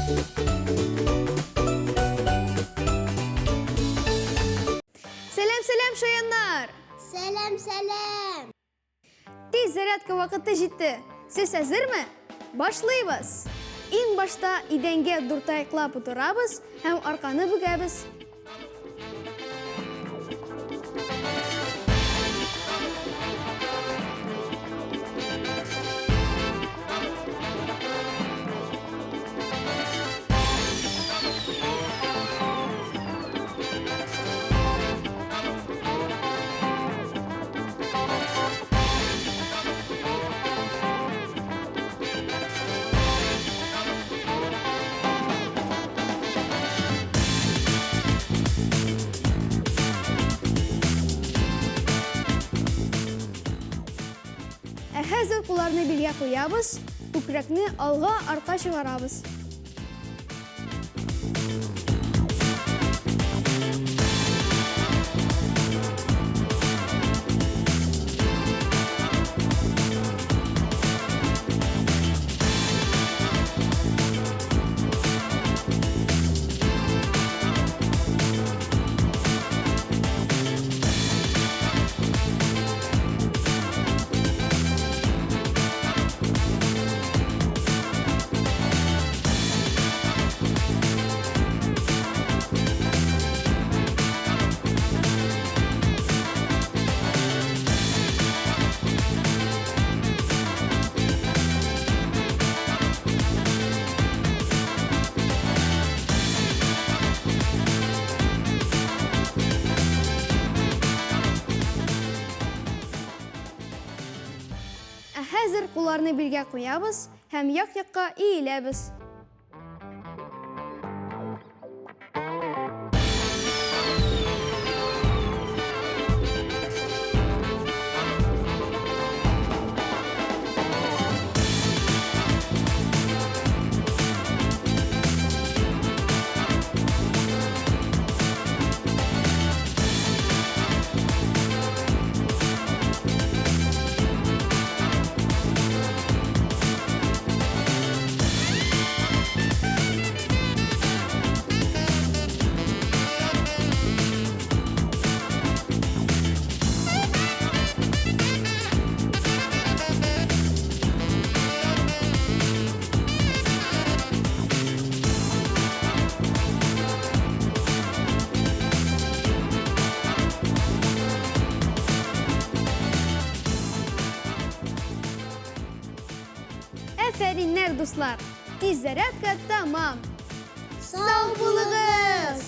Сәлам, сәлам, шаяннар! Сәлам, сәлам! Тиз зарядка вакыты җитте. Сез әзерме? Башлыйбыз! Иң башта идәнгә дүртаяклап утырабыз һәм арканы бөгәбез. Ә хәзер кулларны билгә куябыз, күкрәкне алга, артка чыгарабыз. Ә хәзер кулларны билгә куябыз һәм як-якка иеләбез. Әфәриннәр, дуслар! Тиз зарядка тәмам! Сау булыгыз!